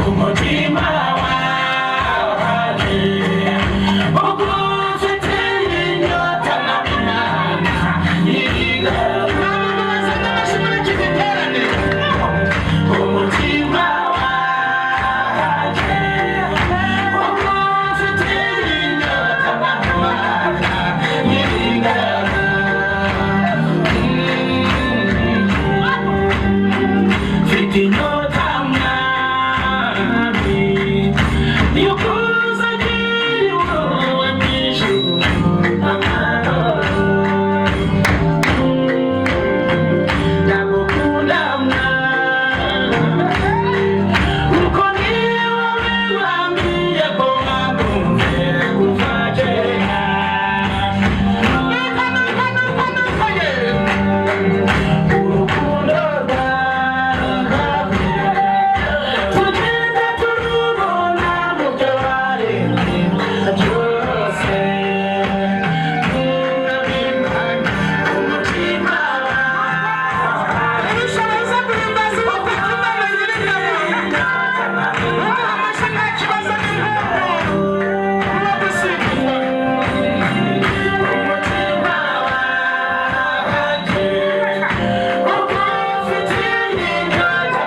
Umutima wawe ugufitiye inyota na Imana. Umutima wanjye ugufitiye inyota na Imana. Mfite inyota, Mwami, yukuza iwawe mu ijuru amahoro. Ndagukunda, Mwami, kuko ni wowe wambwiye ko wakunze kuva kera. Urukundo rwawe tugenda turubona mu byo waremye byose. Umutima wawe. Umutima wanjye ugufitiye inyota.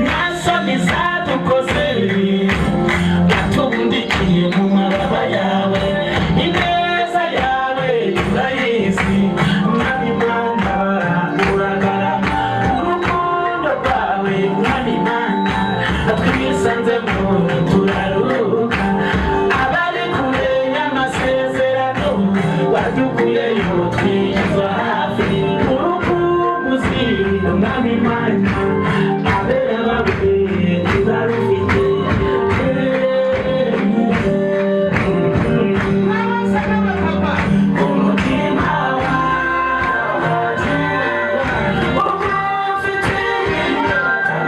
Nta soni zadukoze, watubundikiye mu mababa yawe. Ineza yawe turayizi, Mwami Mana, uragarama. Urukundo rwawe, Mwami Mana, twisanzemo turaruka. Abari kure y'amasezerano wadukuyeyo, twigizwa hafi. Urukumbuzi, Mwami Mana, abera bawe turarufite. Umutima wawe ugufitiye inyota.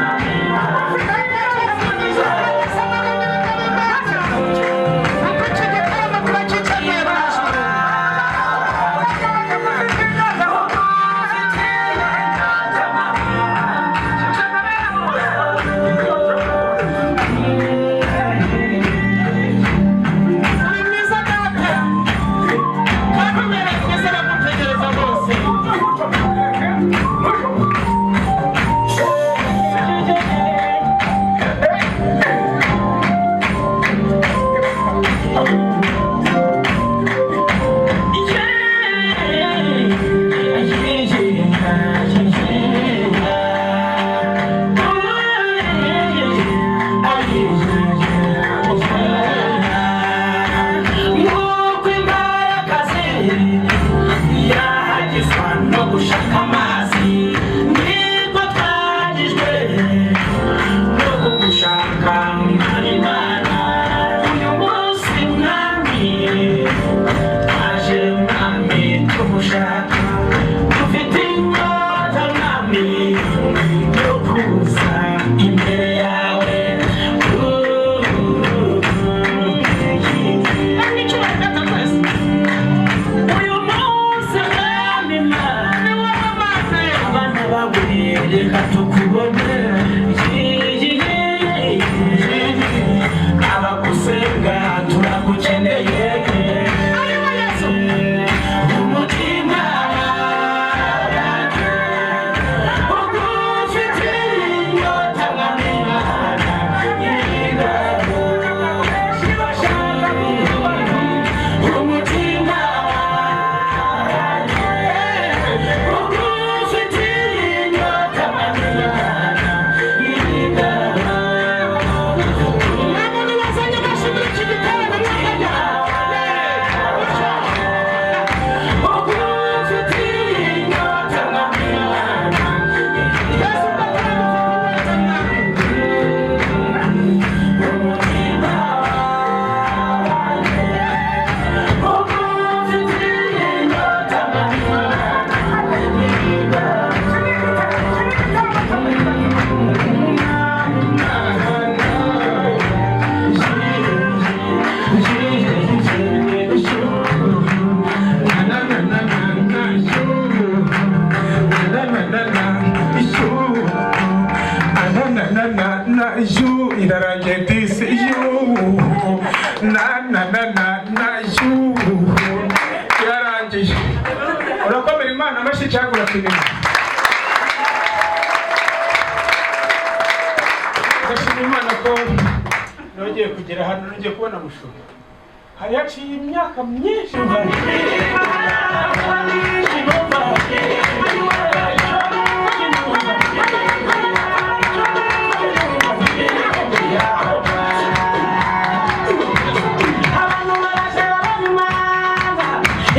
Nk'uko imbaraga yahagizwa no gushaka amazi, niko twagijwe no kugushaka, Mwami Imana. Uyu munsi, Mwami, twaje, Mwami, tugushaka. Dufite inyota, Mwami, yo kuza imbere yawe. Uyu munsi, Mwami Imana, abana bawe, reka tukubone. Abagusenga turagukeneye. Umutima wawe ugufitiye inyota, Mwami Imana. Umutima wawe ugufitiye inyota, Mwami Imana. Ndashima Imana. Ndashima Imana ko nongeye kugera hano, nongeye kubona Mushumba. Hari haciye imyaka myinshi. Abantu baraje baranyumanga,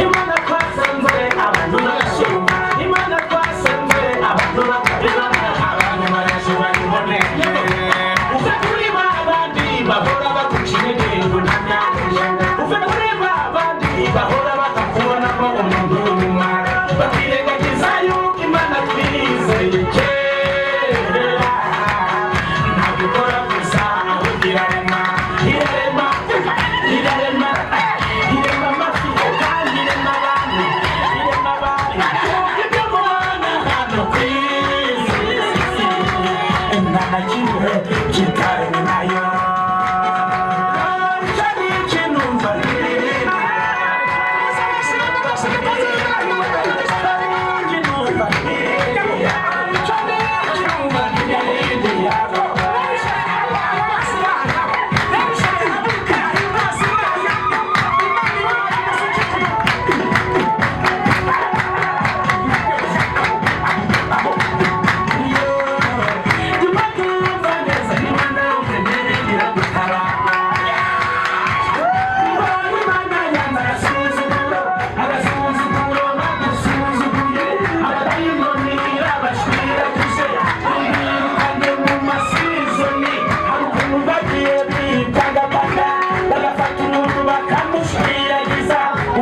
Imana twasanze abantu barashima, Imana twasanze abantu bakabibona, abantu baraje babibone. Uve kuri ba bandi bahora baguca intege ngo nta myaka ijana. Uve kuri ba bandi bahora batakubonamo umuntu w'umumaro, bakirengagiza yuko Imana twizeye kera ntabwo ikora gusa, ahubwo irarema, irarema, irarema, irema amafi, kandi irema abantu, irema abantu. Ibyo mubona hano ku isi nta na kimwe kitaremwe nayo. Icyo ni ikintu mva.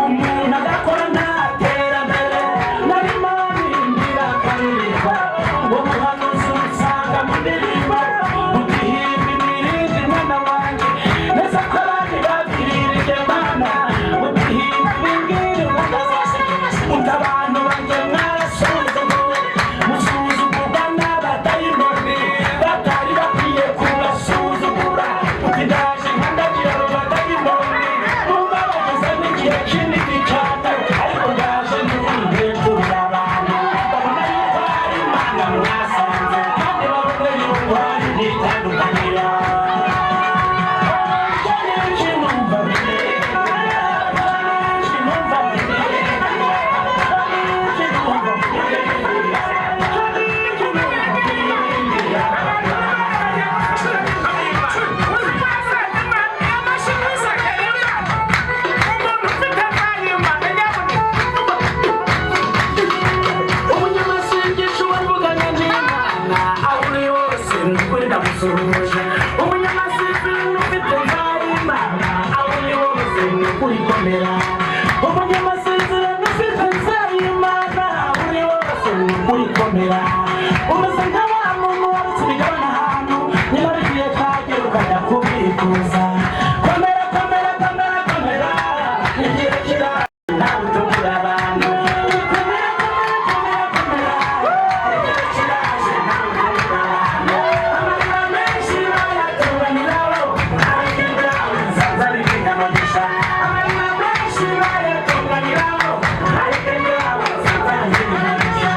Umuntu agakora nta terambere narimo nimbira akaririmba ubuhanuzi usanga mu ndirimbo udihimba imirindi mwana wanjye neza ko abandi babwiririje mana udihimba ibingiri mwana wanjye uti abantu banjye mwarasuzuguwe, musuzugurwa n'abadayimoni batari bakwiye kubasuzugura. Uti ndaje nkandagira abo badayimoni numva bageze n'igihe kinini cyane, ariko ndaje ntuhekura abantu babona yuko hari Imana mwasanze, kandi babona yuko hari n'itandukaniro. Umunyamasengesho wavuganye n'Imana, aho uri hose ni ukuri ndamusuhuje. Umunyamasengesho ufite nzayimana, aho uri hose ni ukuri komera. Umunyamasezerano ufite nzayimana, aho uri hose ni ukuri komera. Umeze nka wa muntu warutse imigabane ahantu, nyamara igihe cyagera ukajya kubikuza. Komera, komera, komera, komera, igihe kiraje ntabwo utungura abantu. Komera, komera, komera, komera, igihe kiraje ntabwo utungura abantu. Amarira menshi bayaturaniraho, ariko ibyawe nsanze ari ibinyamugisha. Amarira menshi bayatunganiraho, ariko ibyawe nsanze ari ibinyamugisha.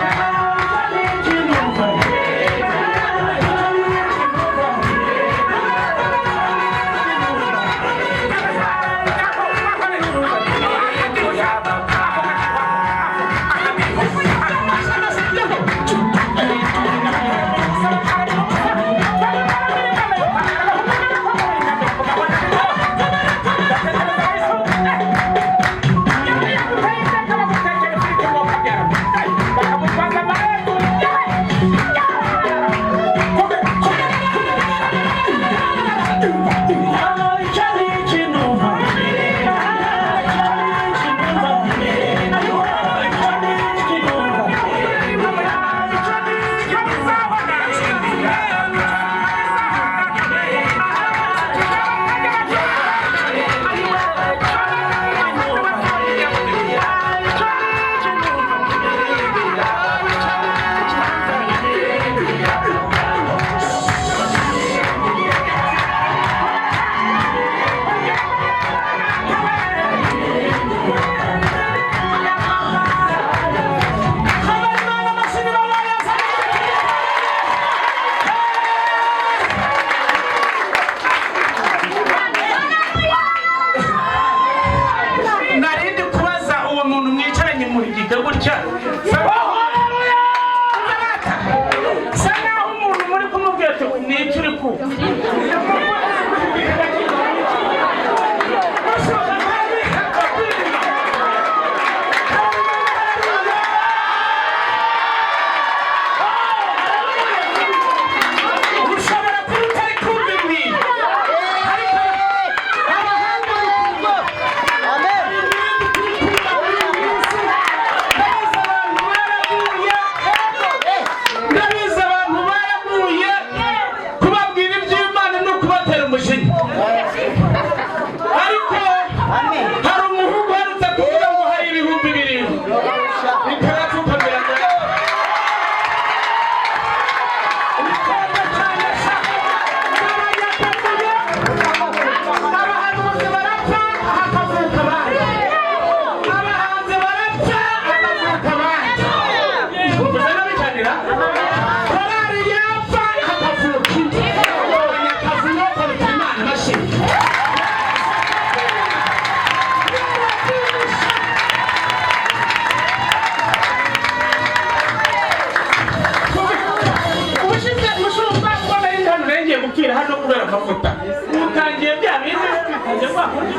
Kuvuka. Mushumba, ushobora kuba utari kumva ibintu, ariko abahanga bikumva. Ndabizi abantu baraguye. Kubabwira iby'Imana ni ukubatera umujinya, ariko hari umuhungu uherutse kuvuga ngo hari 7000 bitarapfukamira. Abahanuzi barapfa, hakavuka abandi. Abahanzi barapfa, hakavuka abandi. Uvuze nabi cyane ra. Korali yapfa, hakavuka indi. Abanyakazi yo kubita Imana amashyi. Ubushize mushumba ko nari hano, nari ngiye gupfira hano kubera amavuta. Utangiye bya bindi bitangiye kwa kundi.